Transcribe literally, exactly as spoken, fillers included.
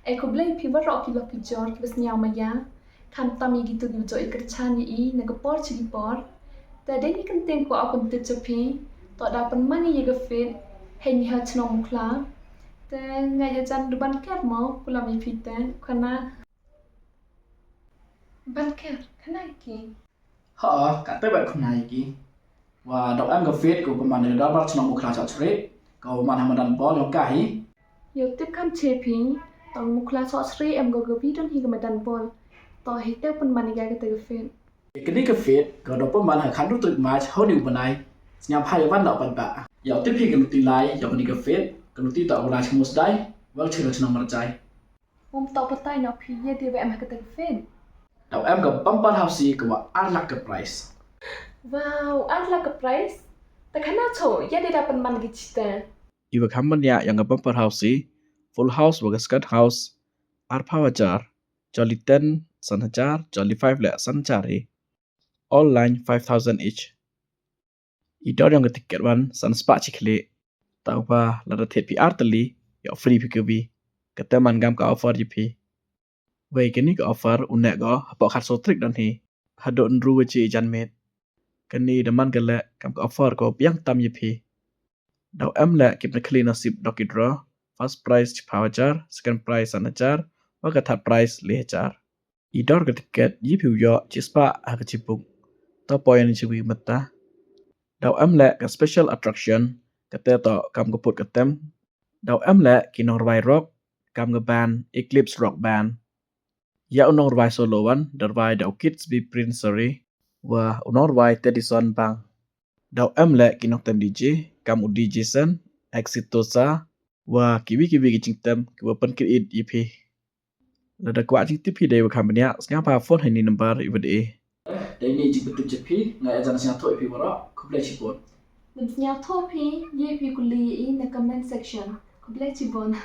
Ai khublei phi baroh ki lok ki jor kiba sngewma ïa. Khamtam ïa kito kiba jooh ïa kyrchan ïa i na ka por sha ka por. Te dei na ka kyrteng ko, ap ban tip sha phi. To da pynman ïa ka Fit hei ni ha chnong Mukhla. Te nga ïa jan du ban ker mo, kulam ïa phi te khana. Ban ker khana ki. Ha, ka te ba khana ki. Wa dok em ka Fit ko pynman da ka dorbar chnong Mukhla Sohsrieh, ko pynman ha madan bol yong ka hi. Ïoh tip kham che phi, tang Mukhla Sohsrieh em ko ka bidon hi ka madan bol. To hi te pynman ïa ka te ka Fit. Kani ka Fit ko dok pynman ha khatduh tarik March ha u ni u bnai. Sngap ha ïa wan dok pat ba. Ïoh tip hi ka luti lai ïoh kani ka Fit, ka luti ta u lai chmu sdai, wal chira chnong marjai. Mom to patai na phi ïa dei ba em ha ka te ka Fit. Dau em ka bumper hausi ka wa ar lak ka price. Wow, ar lak ka price. Ta khana cho ïa dei da pynman ki chita. Iwa kham ban ïa yang ka bumper hausi, full house wa ka skirt house, ar phaw hajar, jolly ten san hajar, jolly five le san hajar hi. All line five thousand each. I dor yong ka tiket wan san spah chi khlieh. Ta uba lada thied phi ar tylli, ïoh free phi kawi. Kata man ngam ka offer ïa phi. Wei kani ka offer u neh ko hapoh khatsaw tarik don hi. Haduh hynriew baje i janmiet. Kani da man ka leh kam ka offer ko biang tam ïa phi. Dau em leh kip na khlieh nasib dok ki draw. First prize chi phaw hajar, second prize san hajar, wa ka third prize le hajar. I dor ka tiket ïa phi u ïoh chi spah ha ka chi book. Ta poi ni chi wi mata. Dau em leh ka special attraction, kata to kam ka put ka tem. Dau em leh ki nongrwai rock, kam ka band Eclipse Rock Band. Ïa u nongrwai solo wan da rwai da u Kids Be Prince Sorry, wa u nongrwai Teddyson Bang. Dau em leh ki nongtem D J, kam u D J Sen, Exitosa, wa kiwi kiwi ki jingtem kiwa pynkit ïa phi. Lada kwah jingtip phi dei wa kham bniah, sngap ha phone ha ini number iwa dei. Dei ni jingpyntip jingphi, nga ïa jan sngap thoh phi baroh, khublei chibun. Ngam sngap thoh phi, ïa phi kuli i na comment section. Khublei chibun.